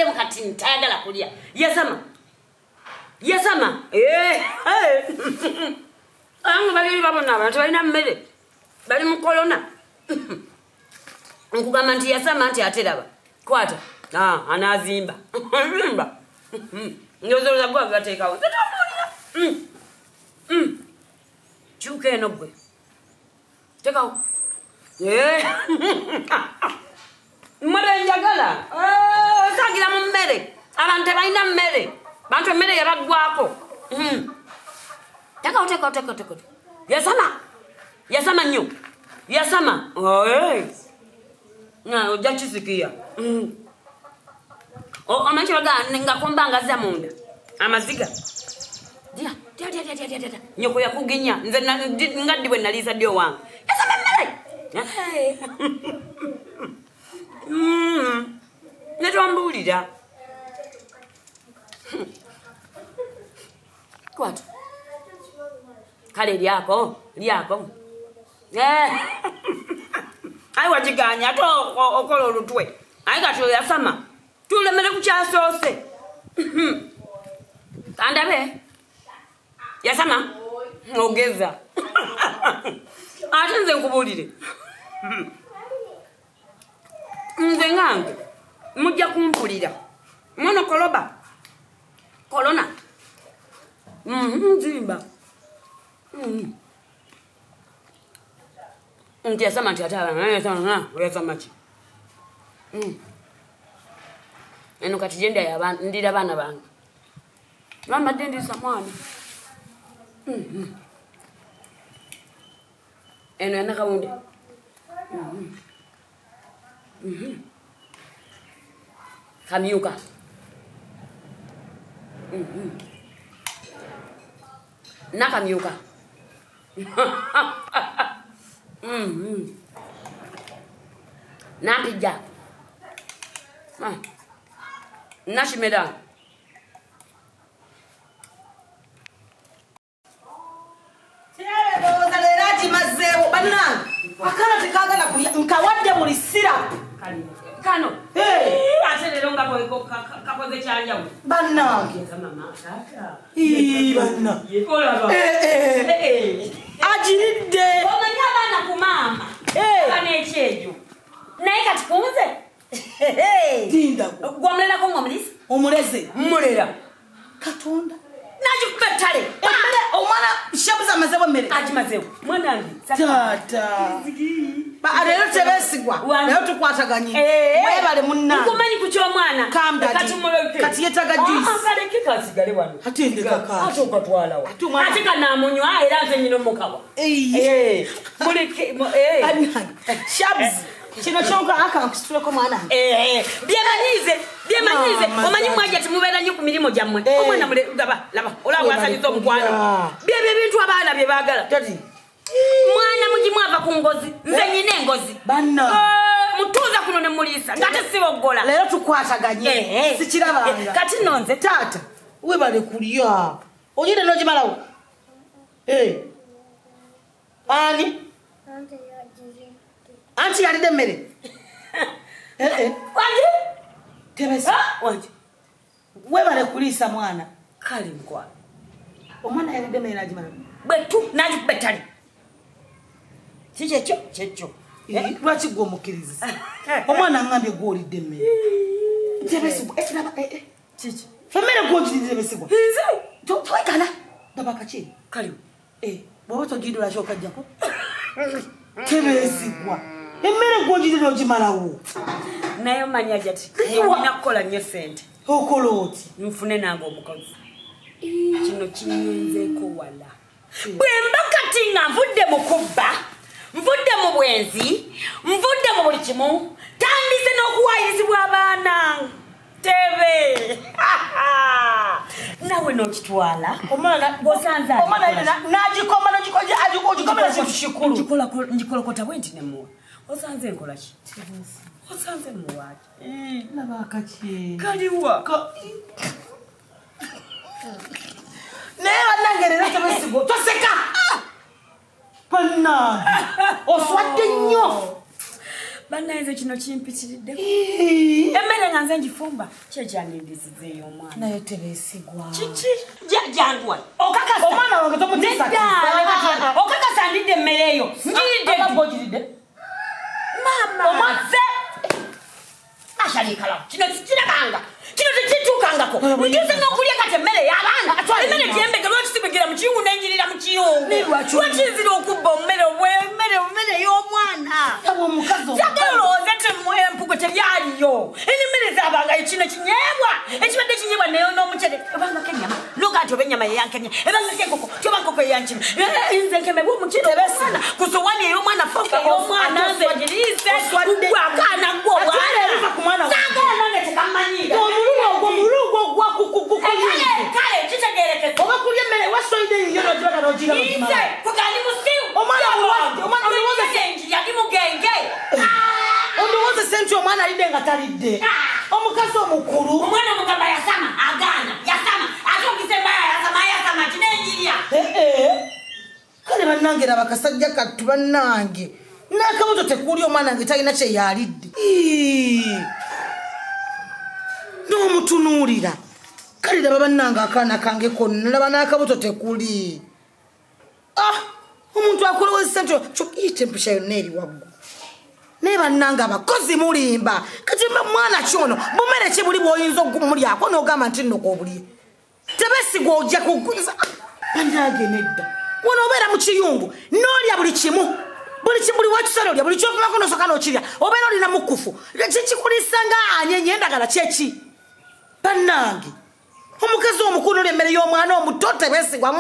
Avuddemu kati ntayagala kulya. Yasama. Yasama. Eh. Ange bali babona abantu balina mmere. Bali mu kolona. Nkugamba nti yasama nti ate laba. Kwata. Ah, anazimba. Azimba. Ndowooza gwa bateekawo. Tetambuulira. Mm. Mm. Kyuka eno gwe. Tekawo. Eh. Mmere njagala. Eh, osangira mu mmere. Abantu tebalina mmere. Bantu emmere yabaggwako. Mm. Tekawo, tekawo, tekawo, tekawo. Yasama. Yasama nnyo. Yasama. Oh, eh. Na ojja kisikiya. Mm. Omanyi kye bagamba nga kumba ngazza munda. Amaziga. Dia, dia, dia, dia, dia, dia. Nyoko yakuginya. Nze nga ddi bwe naliisa ddi owange. Yasama emmere. Mm. Ne twambuulira. Kwata. Kale lyako, lyako. Eh. Ayi wagiganya ate okola olutwe. Ayi kati oyasama. Tulemere ku kyasoose. Kandabe. Yasama. Ogeza. Ate nze nkubuulire. Nze ngange mujja kumpulira. Mwono koloba. Kolona. Nzimba. Nti yasama nti ate oyasama ki? Eno kati gye ndira baana bange. Bambadde ndiisa mwana. Eno ya Nakawunde. Kamyuka. Nakamyuka. Nampijja. Nakimera. Ndowooza leero agimazeewo bannange akaana tekaagala kulya nkawadde buli sirapu kano ate leero nga kakoze kyanjawulo bannange banna agiridde omanyi abaana ku maama bana ekyejo naye kati kunze lindako gwamulerako nga omulisi omuleze mulera katonda nagikuba ettale emmere omwana shabuza amazewo emmere agimazewo mwanange taata leero tebesigwa leero tukwataganye Eh. webale munnange nkumanyi ku ky'omwana Kamdadi. Kati yetaaga juice. kaleke kasigale wano Ate ndeka kaaki. ate okatwalawa Ate omwana- ate kanamunywa era nze nyina omukawa Eyi. Eh, muleke eh. Bannange, shabs kino kyonka akankusituleko mwana Eh, byemanyiize byemanyiize Mama, omanyi mwaja timubeera nnyo ku mirimu gyammwe Eh. omwana laba laba olaba bwasanyusa omukwano Yeah. byebyo ebintu abaana bye baagala Daddy. mwana mugimu ava ku ngozi nze nyina engozi Banna. Eh, mutuuza kuno ne muliisa ngate siboggola leero tukwataganye Eh, sikirabanga kati nno nze taata webale kulya ogende nogimalawo Eh. ani anti yalidde emmere Eh, eh. Wangi? Tebesa. Ah, wangi. Webale kuliisa mwana. Kale mukwano. Omwana yalidde emmere n'agimala. Bwetu n'agikuba ettale. Si kyekyo kyekyo. Eh, lwaki gwe omukkiriza? Omwana angambye gwe olidde emmere. Tebesigwa. Eh, laba, eh, eh. Kiki? Emmere gwe ogiridde Tebesigwa. Nze? Twekana. Laba kaki. Kale. Eh, bw'oba togidde lwaki okajjako? Tebesigwa. Emmere gwe ogiridde n'ogimalawo. Naye omanyi Hajati, nina kukola nnyo ssente. Okola oti? Nfune nange omukozi. Kino kinyenzeeko wala. Bwe mba kati nga nvudde mu kubba, nvudde mu bwenzi, nvudde mu buli kimu, tandise n'okuwaayirizibwa abaana. Tebe. Nawe n'okitwala. Omwana Bw'osanze ali omwana kukola ki? n'agikoma n'ogikomera kintu kikulu. Ngikolokota bwe nti ne muwa. Osanze nkola ki? Osanze muwa ki? Laba akaki. Kaliwa. Naye bannange leero tebesigwa. Toseka. Bannange. Oswadde nnyo. Bannaye, nze kino kimpitiriddeko. Emmere nga nze ngifumba, kyekyandindisiza eyo omwana. Naye tebeesigwa. Kiki? Janguwa, okakasa? Omwana wange tomutiisatiisa. Okakasa ndidde emmere eyo? Ngiridde? Ogiridde. Mama, Omwazze. Ashalikalawo, kino kikirabanga, kino tekituukangako. Ntuuse n'okulya kati emmere y'abaana, emmere gyembege. Lwaki sibegera mu kiyungu nenjirira mu kiyungu? Naye lwaki? Lwaki nzira okubba ommere emmere emmere y'omwana? Aba omukazi. Njagala olowooze nti empugo tebyaliyo. Eno emmere zabanga kino kinyeebwa, ekibadde kinyeebwa, naye n'omucere ebangako ennyama, noga nti oba ennyama yeyankemye, ebangako enkoko tyoba nkoko eyankima. Nze nkemebwa omucere omwana ku sowani ey'omwana, fork ey'omwana, nze ngiriise. Oswadde. Gwe akaana gwe. Atwala ebiva ku mwana wange. Saagala nange tekamanyiira. Omululu ogwo, omululu ogwo Kale kale, kitegerekese. Oba kulya emmere wasoyidde yiyo nogibaga nogira. Nze kugandi musiru. Omwana mulwadde, omwana Yali mugenge. Ondowooza nti omwana alidde nga talidde, omukazi omukulu. Omwana omugamba yasama, agaana yasama, ate ogisembayo yasama, yasama kinenjirya. Eh, eh. Kale bannange, laba kasajja kattu bannange, n'akabuto tekuli. Omwana nge talina kyeyalidde. Ii. N'omutunuulira. Kale laba bannange, akaana kange konna, laba n'akabuto tekuli. Ah, omuntu akulowozesa nti iyita empisha yonna eri waggulu. Naye bannange, abakozi mulimba. Kati mwana kyono bumere ki buli bwoyinza okumulyako n'ogamba nti nno kobulye? Tebesigwa, ojja kuguza. Bannange, nedda. Wano obeera mu kiyungu n'olya buli kimu, buli kimu, buli wakisala olya, buli kyovumako nosoka n'okirya, obeera olina mukufu kikikulisa nga anyenye endagala. Kyeki bannange, omukazi omukulu nolya emmere y'omwana omuto? Tebesigwa.